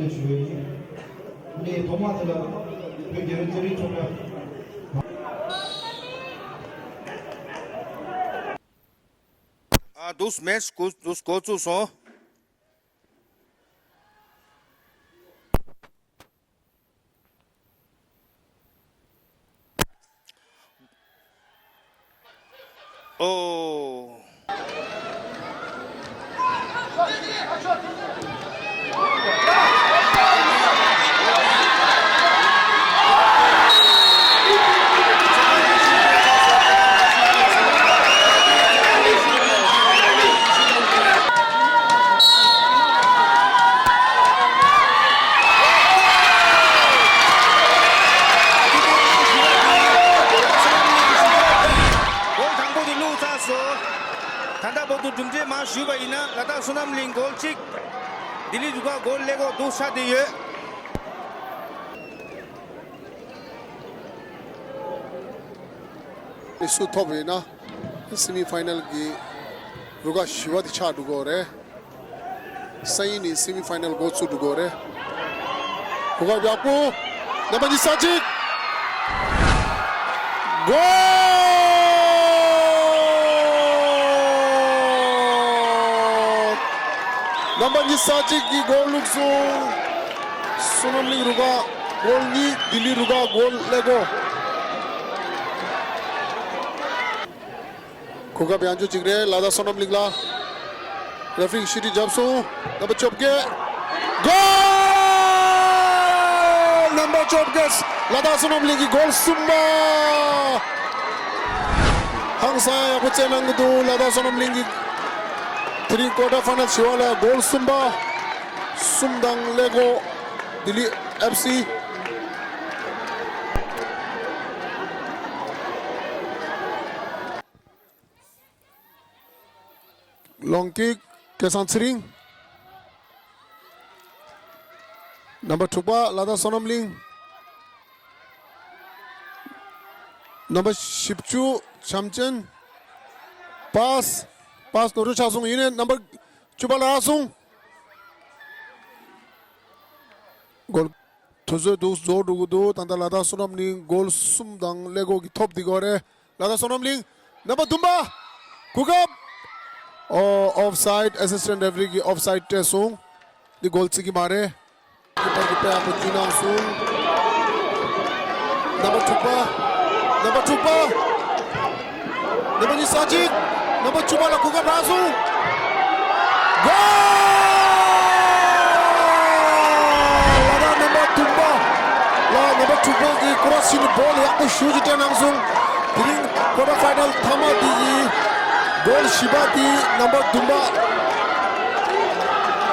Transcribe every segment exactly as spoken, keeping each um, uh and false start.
ཞུ་ཡི། ཨ་ནི་ཐོག་མ་དེ་ལ་བོད་རྒྱལ་ཡོངས་རྩེད་རིགས་ཚོགས་པ། ཨ་འདུག་མེད་འགོ་འདུག་འགོ་བཙུགས་སོང་། ཨོ། གོལ་དང་པོ་དེ་བླུགས་ཚར་སོང་། ད་ལྟ་བར་དུ་གྲུབ་འབྲས་མར་ཞུས་པ་ཡིན་ན་ལ་དྭགས་བསོད་ནམས་གླིང་གོལ་གཅིག་ལྡི་ལི་རུ་ཁག་གོལ་ཀླད་ཀོར་འདུག་ཆགས་བསྡད་ཡོད། སུ་ཐོབ་ཡོད་ན་སེ་མི་ཕའི་ནལ་གྱི་རུ་ཁག་བཞི་པ་དེ་ཆགས་འགྲོ་གི་ཡོད་རེད། སང་ཉིན་ནི་སེ་མི་ཕའི་ནལ་འགོ་ཚུགས་འགྲོ་གི་ཡོད་རེད། གོ་སྐབས་ཡག་པོ། རྣམ་པ་ཉི་ཤུ་རྩ་གཅིག་གོལ། རྣམ་པ་ཉི་ཤུ་རྩ་གཅིག་གིས་གོལ་བླུགས་སོང་། བསོད་ནམས་གླིང་རུ་ཁག་གོལ་གཉིས། ལྡི་ལི་རུ་ཁག་གོལ་ཀླད་ཀོར། གོ་སྐབས་ཡག་ཤོས་ཅིག་རེད། ལ་དྭགས་བསོད་ནམས་གླིང་ལ་རེ་ཕི་རིས་ཀྱིས་ཞི་བདེ་བརྒྱབ་སོང་། རྣམ་པ་བཅོ་བརྒྱད། གོལ། རྣམ་པ་བཅོ་བརྒྱད། ལ་དྭགས་བསོད་ནམས་གླིང་གི་གོལ་གསུམ་པ། ཧང་སང་ཡག་པོ་རྩེད་གནང་གི་འདུག་ལ་དྭགས་བསོད་ནམས་གླིང་གིས་དེ་རིང་ཀོར་ཊར་ཕའི་ནལ་བཞི་པ་ལ་གོལ་གསུམ་པ། གསུམ་དང་ཀླད་ཀོར། ལྡི་ལི་ཨེཕ་སི། ལོང་ཀིག་སྐལ་བཟང་ཚེ་རིང་། རྣམ་པ་དྲུག་པ་ལ་དྭགས་བསོད་ནམས་གླིང་། རྣམ་པ་བཞི་བཅུ་བྱམས་ཅན། པཱས། པཱས་ནོར་འཁྲུལ་ཆགས་སོང་། ཡིན་ནའི་རྣམ་པ་བཅུ་པ་ལ་རག་སོང་། གོལ། དུས་ཚོད་འདུག་རྫོགས་འགྲོ་གི་འདུག་ད་ལྟ་ལ་དྭགས་བསོད་ནམས་གླིང་གོལ་གསུམ་དང་ཀླད་ཀོར་གྱིས་ཐོབ་བསྡད་ཀྱི་ཡོད་རེད། ལ་དྭགས་བསོད་ནམས་གླིང་། རྣམ་པ་བདུན་པ། གོ་སྐབས། ཨོ། ཨོཕ་སའིཌ། ཨེ་སི་སི་ཊེན་ཊི་རེ་ཕི་རི་གིས་ཨོཕ་སའིཌ་སྤྲད་སོང་། འདི་གོལ་བརྩི་གི་མ་རེད། གོལ་ཀི་པར་གྱིས་དཔེ་ཡག་པོ་བརྒྱུད་གནང་སོང་། རྣམ་པ་དྲུག་པ། རྣམ་པ་དྲུག་པ། རྣམ་པ་ཉི་ཤུ་རྩ་གཅིག་རྣམ་པ་བཅུ་པ་ལ་གོ་སྐབས་རག་སོང་། གོལ། ལ་དྭགས་རྣམ་པ་བདུན་པ་ལ་རྣམ་པ་དྲུག་པ་གིས་སྐོར་ར་ཕྱིན་ནས་བོལ་ཡག་པོ་ཞེ་པོ་ཅིག་སྤྲད་གནང་སོང་། དེ་རིང་ཀོར་ཊར་ཕའི་ནལ་མཐའ་མ་དེ་ཡི་གོལ་བཞི་པ་དེ་རྣམ་པ་བདུན་པ།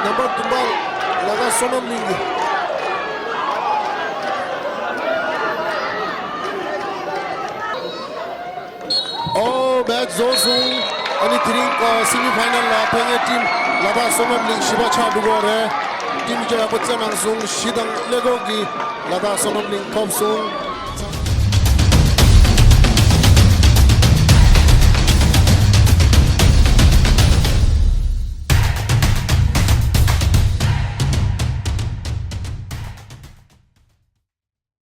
རྣམ་པ་བདུན་པ་ལ་དྭགས་བསོད་ནམས་གླིང་གི། ཨོ། མེ་ཆི་རྫོགས་སོང་། ཨ་ནི་དེ་རིང་ཨ་སེ་མི་ཕའི་ནལ་ལ་ཕེབས་མཁན་ཊིམ་ལ་དྭགས་བསོད་ནམས་གླིང་བཞི་པ་ཆགས་འགྲོ་གི་ཡོད་རེད། ཊིམ་ཅིག་ཡག་པོ་རྩེད་གནང་སོང་། བཞི་དང་ཀླད་ཀོར་གྱིས་ལ་དྭགས་བསོད་ནམས་གླིང་ཐོབ་སོང་།